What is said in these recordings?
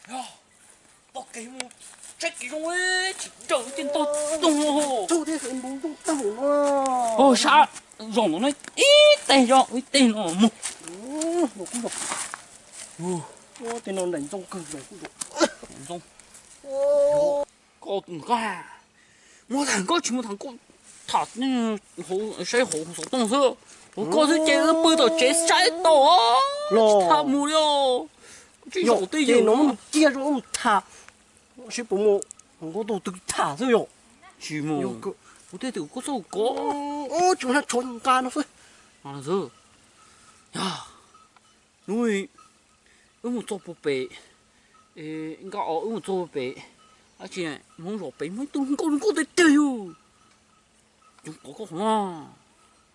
Yog, pom kev mus saib kev zoo, tsis raws li tej ntoo zoo. Thaum thiab sawv ntoo zoo tag no. Sab zos no ib teg yog ib teg no mus. Tej no nraim ntxoo kawg los kuj zoo. Koj tus nqaj, muab tham koj tsis muab tham koj tham saib hauv xov tooj xwb. Hauv koj xwb ces wb pw tom tsev saib tau los tham mus li os. Koj tsis zaum tej yam no mus cia rau mus tham, seb puas muaj hluas nkauj tau twg tham xwb yom. Tsis mus, kuv tej twg koj txhob kov, tsis muaj tsov nqa no xwb. Yog, hnub wb mus txog puag pem, nqa os wb mus txog puag pem, dab tsi, Hmoob zos pem muaj ib tug nkauj nkauj tiag tiag yog. Cov qov koj qhov no,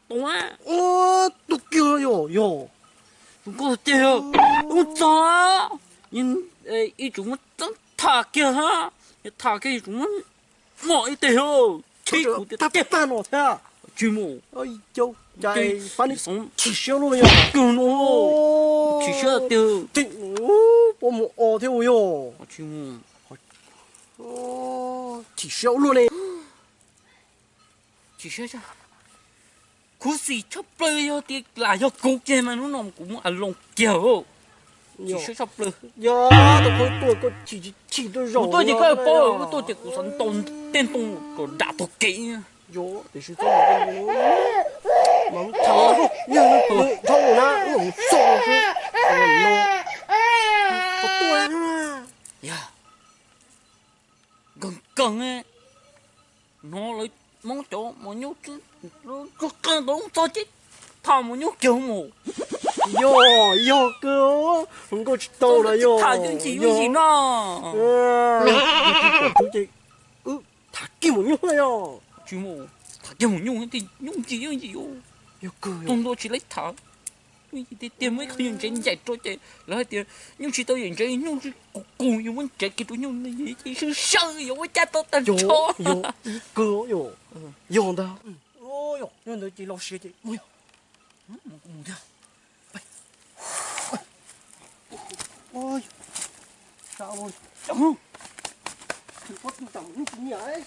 tau a. Tus kiag yog, yog. Tus nkauj tiag tiag yog, wb mus txog, ib tsoom muab txeeb tham kiag, yog tham kiag yuav tsum muab mom ib teg yog. Chib kuv tiag tiag no thiab. Tsis mus, cas pab chim siab luaj li yog. Chim siab tiag, pab mus o thiab ua yog. Chim siab ua luaj li. Chim siab, khuv xim tshaj plaws yog tias lam yog kuv kiag mas hnub no kuv muab a loo kiag. Chim siab tshaj plaws. Yog, tus koj tuaj koj chim tsis chim tuaj zaum, kuv tuaj ces koj paub, wb tuaj ces kuv xav ntaus tej ntoo kom dam tog kev. Yog, tiam sis txhob mus, mas tham yog no dhau na, wb mus xauj xwb. Yog, nkees nkees no lawv Hmoob cov mos nyuj, qee tau txog ces tham mos nyuj kiag mus. Yog, yog kawg, hluas nkauj tsis tau na yog. Tham yooj yim yooj yim no. Ces wb tham kiag mos nyuj na yog. Tsis mus, tham kiag mos nyuj, yooj yim yooj yim. Yog kawg, tus ntua tsis laib tham. Yooj yim tiag tiag, muaj ib qho nyuj ntsev ncaim rau ces lawv hais tias nyuj tsis tau yawm ntsev, nyuj tsis kus kus, yus muab ntsev kiag rau nyuj, sawv sawv yuav ua cas tau tag nrho. Yog, ib kawg yog, yog ntag. Yog ntawd ces los sia ces mus yog. Mus thiab. Sab ua, pob tw tam mus tsis nyiam.